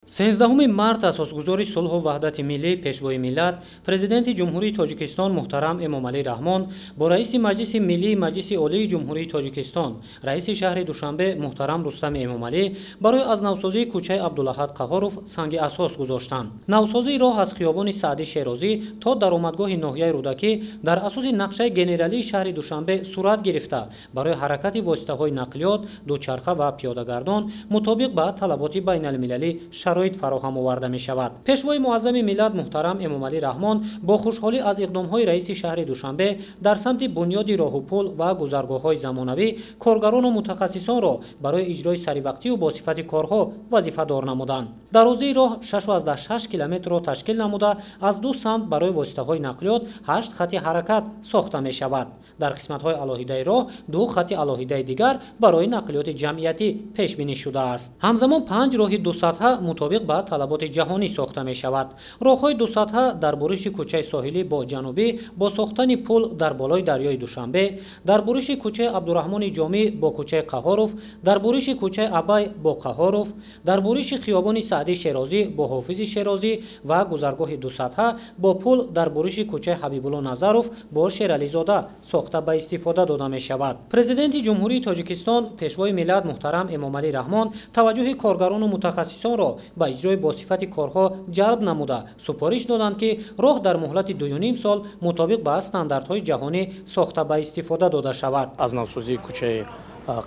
13 март асосгузори сулҳу ваҳдати миллӣ, Пешвои миллат, Президенти Ҷумҳурии Тоҷикистон муҳтарам Эмомалӣ Раҳмон бо раиси Маҷлиси Миллии Маҷлиси Олии Ҷумҳурии Тоҷикистон, раиси шаҳри Душанбе муҳтарам Рустам Эмомалӣ барои аз навсозии кӯчаи Абдулаҳад Қаҳоров санги асос гузоштанд. Навсозии роҳ аз хиёбони Саъдӣ Шерозӣ то даромадгоҳи ноҳияи Рӯдакӣ дар асоси нақшаи генералии шаҳри Душанбе сурат гирифта, барои ҳаракати воситаҳои нақлиёт, дучарха ва пиёдагардон мутобиқ ба талаботи байналмилалӣ шароит фароҳам оварда мешавад. Пешвои муаззами миллат муҳтарам Эмомалӣ Раҳмон бо хушҳолӣ аз иқдомҳои раиси шаҳри Душанбе дар самти бунёди роҳу пул ва гузаргоҳҳои замонавӣ коргарону мутахассисонро барои иҷрои саривақтию бо сифати корҳо вазифадор намуданд. Дарозии роҳ 6,6 километрро ташкил намуда, аз ду самт барои воситаҳои нақлиёт 8 хати ҳаракат сохта мешавад. Дар қисматҳои алоҳидаи роҳ ду хати алоҳидаи дигар барои нақлиёти ҷамъиятӣ пешбинӣ шудааст. Ҳамзамон 5 роҳи дусатҳа мутобиқ ба талаботи ҷаҳонӣ сохта мешавад. Роҳҳои дусатҳа дар буриши кӯчаи соҳилӣ бо ҷанубӣ бо сохтани пул дар болои дарёи Душанбе, дар буриши кӯчаи Абдураҳмони Ҷомӣ бо кӯчаи Қаҳоров, дар буриши кӯчаи Абай бо Қаҳоров, дар буриши хиёбони Саъдӣ Шерозӣ бо Ҳофизи Шерозӣ ва гузаргоҳи дусатҳа бо пул дар буриши кӯчаи Ҳабибулло Назаров бо Шерализода сохта ба истифода дода мешавад. Президенти Ҷумҳурии Тоҷикистон, Пешвои миллат муҳтарам Эмомалӣ Раҳмон таваҷҷӯҳи коргарону мутахассисонро ба иҷрои босифати корҳо ҷалб намуда, супориш доданд, ки роҳ дар муҳлати 2,5 сол мутобиқ ба стандартҳои ҷаҳонӣ сохта ба истифода дода шавад. Аз навсозии кӯчаи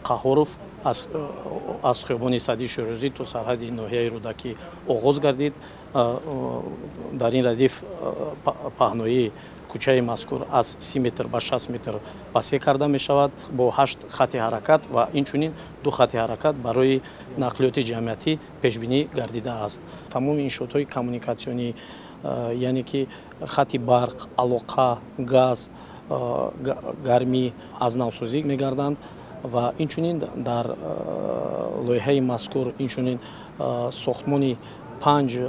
Қаҳоров аз хиёбони Саъдӣ Шерозӣ то сарҳади ноҳияи Рӯдакӣ оғоз гардид. Дар ин радиф паҳноии кӯчаи мазкур аз 30 метр ба 60 метр васеъ карда мешавад бо 8 хати ҳаракат ва инчунин 2 хати ҳаракат барои нақлиёти ҷамъиятӣ пешбинӣ гардидааст. Тамоми иншоотҳои коммуникатсионӣ, яъне ки хати барқ, алоқа, газ, гармӣ аз навсозӣ мегарданд ва инчунин дар лоиҳаи мазкур инчунин сохтмони 5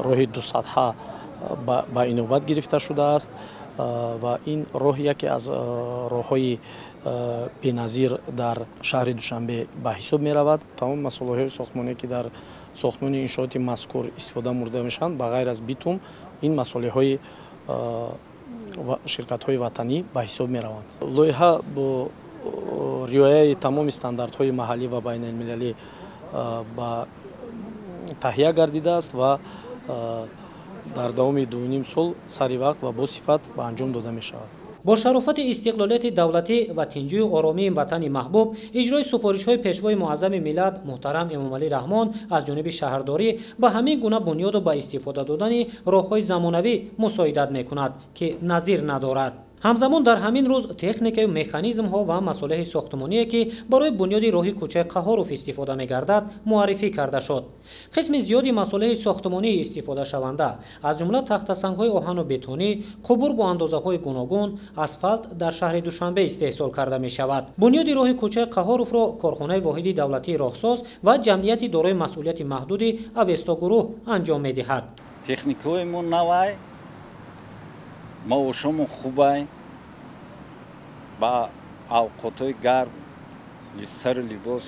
роҳи дусатҳа ба инобат гирифта шудааст ва ин роҳ яке аз роҳҳои беназир дар шаҳри Душанбе ба ҳисоб меравад. Тамоми масолеҳҳои сохтмоние, ки дар сохтмони иншооти мазкур истифода бурда мешаванд, ба ғайр аз битум, ин масолеҳҳои ширкатҳои ватанӣ ба ҳисоб мераванд. Лоиҳа бо риояи тамоми стандартҳои маҳаллӣ ва байналмилалӣ ба таҳия гардидааст ва дар давоми 2,5 сол сари вақт ва бо сифат ба анҷом дода мешавад. Бо шарофати истиқлолияти давлатӣ ва тинҷию оромии ватани маҳбуб, иҷрои супоришҳои Пешвои муаззами миллат муҳтарам Эмомалӣ Раҳмон аз ҷониби шаҳрдорӣ ба ҳамин гуна бунёду ба истифода додани роҳҳои замонавӣ мусоидат мекунад, ки назир надорад. Ҳамзамон дар ҳамин рӯз техникаю механизмҳо ва масолеҳи сохтмоние, ки барои бунёди роҳи кӯчаи Қаҳоров истифода мегардад, муаррифӣ карда шуд. Қисми зиёди масолеҳи сохтмонии истифодашаванда, аз ҷумла тахтасангҳои оҳану бетонӣ, қубур бо андозаҳои гуногун, асфалт дар шаҳри Душанбе истеҳсол карда мешавад. Бунёди роҳи кӯчаи Қаҳоровро корхонаи воҳиди давлатии роҳсоз ва ҷамъияти дорои масъулияти маҳдуди Авестогурӯҳ анҷом медиҳад. Техникаҳои мо навай, маошомон хубай, ба авқотҳои гарм сару либос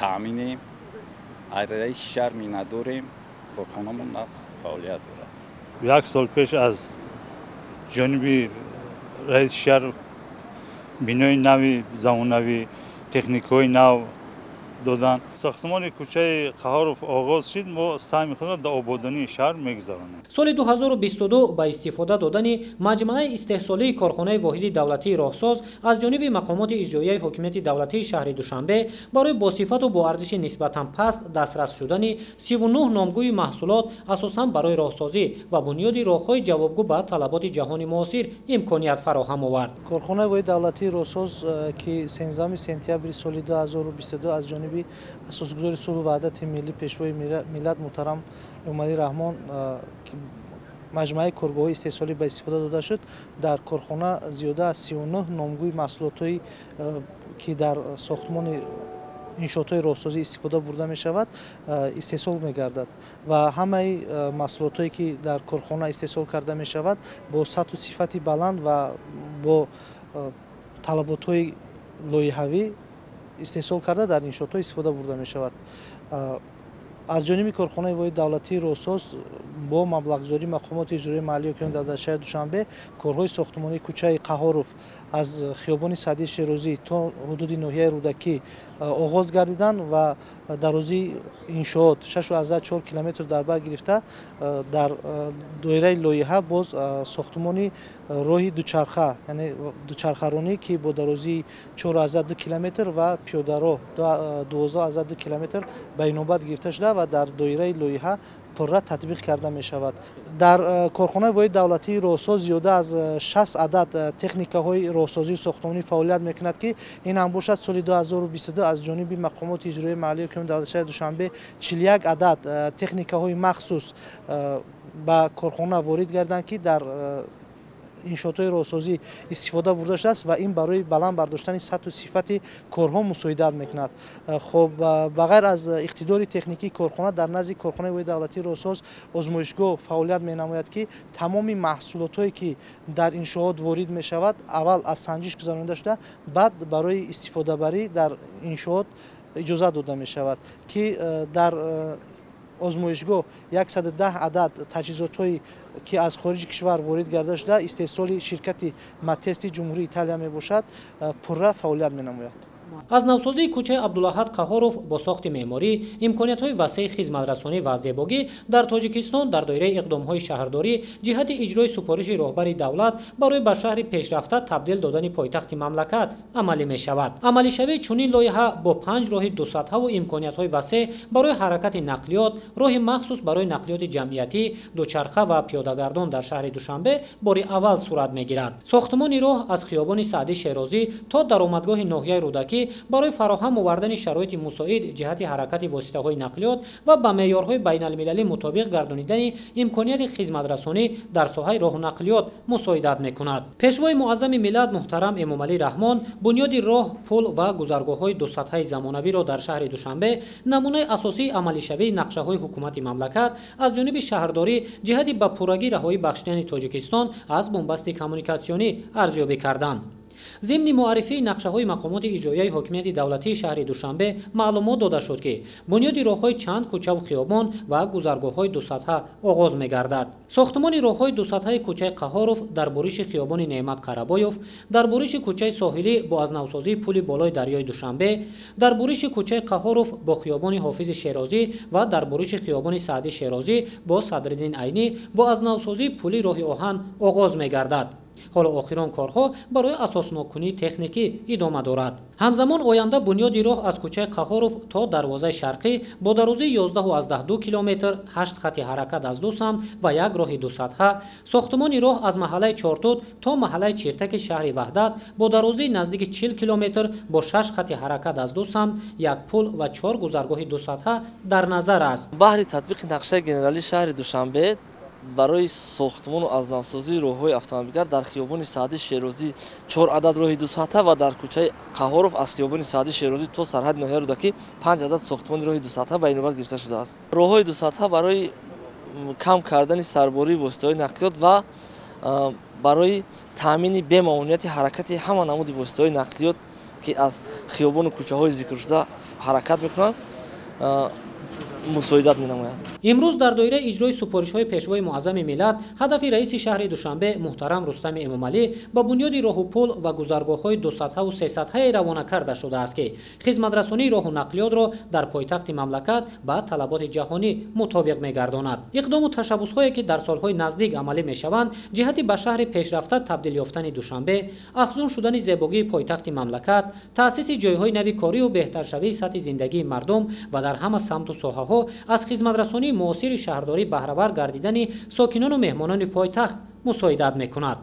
таъминем, аз раиси шаҳр миннатдорем, корхонамон нағз фаъолият дорад. Як сол пеш аз ҷониби раиси шаҳр бинои нави замонавӣ, техникаҳои нав доданд. Сохтмони кӯчаи Қаҳоров оғоз шид, мо саҳми худро дар ободонии шаҳр мегузаронем. Соли 2022 ба истифода додани маҷмӯаи истеҳсолии корхонаи воҳиди давлатии роҳсоз аз ҷониби мақомоти иҷроияи ҳокимияти давлатии шаҳри Душанбе барои босифату бо арзиши нисбатан паст дастрас шудани 39 номгӯи маҳсулот асосан барои роҳсозӣ ва бунёди роҳҳои ҷавобгӯ ба талаботи ҷаҳони муосир имконият фароҳам овард. Корхонаи воҳиди давлатии роҳсоз, ки 13 сентябри соли 2022 аз ҷониби асосгузори сулҳу ваҳдати миллӣ, Пешвои миллат муҳтарам Эмомалӣ Раҳмон маҷмӯаи коргоҳҳои истеҳсолӣ ба истифода дода шуд, дар корхона зиёда аз 39 номгӯи маҳсулотҳое, ки дар сохтмони иншоотҳои роҳсозӣ истифода бурда мешавад, истеҳсол мегардад ва ҳамаи маҳсулотҳое, ки дар корхона истеҳсол карда мешавад, бо сатҳу сифати баланд ва бо талаботҳои лоиҳавӣ истеҳсол карда дар иншоотҳо истифода бурда мешавад. Аз ҷониби корхонаи воҳиди давлатии роҳсоз бо маблағгузории мақомоти иҷроияи маҳаллии ҳокимияти давлатии шаҳри Душанбе корҳои сохтмонии кӯчаи Қаҳоров аз хиёбони Саъдии Шерозӣ то ҳудуди ноҳияи Рӯдакӣ оғоз гардиданд ва дарозии иншоот 6,4 километр дар бар гирифта, дар доираи лоиҳа боз сохтмони роҳи дучарха, яъне дучархаронӣ, ки бо дарозии 4,2 километр ва пиёдароҳ 12,2 километр ба инобат гирифта шуда ва дар доираи лоиҳа пурра татбиқ карда мешавад. Дар корхонаи воҳиди давлатии роҳсоз зиёда аз 60 адад техникаҳои роҳсозии сохтмонӣ фаъолият мекунад, ки ин ҳам бошад соли 2022 аз ҷониби мақомоти иҷроияи маҳаллии ҳокимияти давлатии шаҳри Душанбе 41 адад техникаҳои махсус ба корхона ворид гарданд, ки дар иншоотҳои роҳсозӣ истифода бурда шудааст ва ин барои баланд бардоштани сатҳу сифати корҳо мусоидат мекунад. Хоб, ба ғайр аз иқтидори техникии корхона, дар назди корхонаи воҳиди давлатии роҳсоз озмоишгоҳ фаъолият менамояд, ки тамоми маҳсулотҳое, ки дар иншоот ворид мешавад, аввал аз санҷиш гузаронида шуда, баъд барои истифодабарӣ дар иншоот иҷозат дода мешавад, ки дар озмоишгоҳ 110 адад таҷҳизотҳое, ки аз хориҷи кишвар ворид гарда шуда, истеҳсоли ширкати Матести Ҷумҳурии Италия мебошад, пурра фаъолият менамояд. Аз навсозии кӯчаи Абдулаҳад Қаҳоров бо сохти меъморӣ, имкониятҳои васеи хизматрасонӣ ва зебогӣ дар Тоҷикистон дар доираи иқдомҳои шаҳрдорӣ ҷиҳати иҷрои супориши роҳбари давлат барои ба шаҳри пешрафта табдил додани пойтахти мамлакат амалӣ мешавад. Амалишавии чунин лоиҳа бо 5 роҳи дусатҳаву имкониятҳои васеъ барои ҳаракати нақлиёт, роҳи махсус барои нақлиёти ҷамъиятӣ, дучарха ва пиёдагардон дар шаҳри Душанбе бори аввал сурат мегирад. Сохтмони роҳ аз хиёбони Саъдӣ Шерозӣ то даромадгоҳи ноҳияи Рӯдакӣ барои фароҳам овардани шароити мусоид ҷиҳати ҳаракати воситаҳои нақлиёт ва ба меъёрҳои байналмилалӣ мутобиқ гардонидани имконияти хизматрасонӣ дар соҳаи роҳу нақлиёт мусоидат мекунад. Пешвои муаззами миллат муҳтарам Эмомалӣ Раҳмон бунёди роҳ, пул ва гузаргоҳҳои дусатҳаи замонавиро дар шаҳри Душанбе намунаи асосии амалишавии нақшаҳои ҳукумати мамлакат аз ҷониби шаҳрдорӣ ҷиҳати ба пуррагӣ раҳоӣ бахшидани Тоҷикистон аз бунбасти коммуникатсионӣ арзёбӣ карданд. Зимни муаррифии нақшаҳои мақомоти иҷроияи ҳокимияти давлатии шаҳри Душанбе маълумот дода шуд, ки бунёди роҳҳои чанд кӯчаву хиёбон ва гузаргоҳҳои дусатҳа оғоз мегардад. Сохтмони роҳҳои дусатҳаи кӯчаи Қаҳоров дар буриши хиёбони Неъмат Қарабоев, дар буриши кӯчаи Соҳилӣ бо аз навсозии пули болои дарёи Душанбе, дар буриши кӯчаи Қаҳоров бо хиёбони Ҳофизи Шерозӣ ва дар буриши хиёбони Саъдӣ Шерозӣ бо Садриддин Айнӣ бо аз навсозии пули роҳи оҳан оғоз мегардад. Ҳоло охирон корҳо барои асосноккунии техникӣ идома дорад. Ҳамзамон оянда бунёди роҳ аз кӯчаи Қаҳоров то дарвозаи шарқӣ бо дарозии 11,2 километр, 8 хати ҳаракат аз ду самт ва як роҳи дусатҳа, сохтмони роҳ аз маҳаллаи Чортут то маҳаллаи Чиртаки шаҳри Ваҳдат бо дарозии наздики 40 километр бо 6 хати ҳаракат аз ду самт, як пул ва 4 гузаргоҳи дусатҳа дар назар аст. Баҳри татбиқи нақшаи генералии шаҳри Душанбе барои сохтмону аз навсозии роҳҳои автомобилгард дар хиёбони Саъдӣ Шерозӣ 4 адад роҳи дусатҳа ва дар кӯчаи Қаҳоров аз хиёбони Саъдӣ Шерозӣ то сарҳади ноҳияи Рӯдакӣ 5 адад сохтмони роҳи дусатҳа ба инобат гирифта шудааст. Роҳҳои дусатҳа барои кам кардани сарбории воситаҳои нақлиёт ва барои таъмини бемаъмунияти ҳаракати ҳама намуди воситаҳои нақлиёт, ки аз хиёбону кӯчаҳои зикршуда ҳаракат мекунанд, мусоидат менамояд. Имрӯз дар доираи иҷрои супоришҳои пешвои муаззами миллат ҳадафи раиси шаҳри Душанбе муҳтарам Рустами Эмомалӣ ба бунёди роҳу пул ва гузаргоҳҳои дусатҳаву сесатҳае равона карда шудааст, ки хизматрасонии роҳу нақлиётро дар пойтахти мамлакат ба талаботи ҷаҳонӣ мутобиқ мегардонад. Иқдому ташаббусҳое, ки дар солҳои наздик амалӣ мешаванд, ҷиҳати ба шаҳри пешрафта табдил ёфтани Душанбе, афзун шудани зебогии пойтахти мамлакат, таъсиси ҷойҳои нави корию беҳтаршавии сатҳи зиндагии мардум ва дар ҳама самту соҳаҳо аз хизматрасонии муосири шаҳрдорӣ баҳравар гардидани сокинону меҳмонони пойтахт мусоидат мекунад.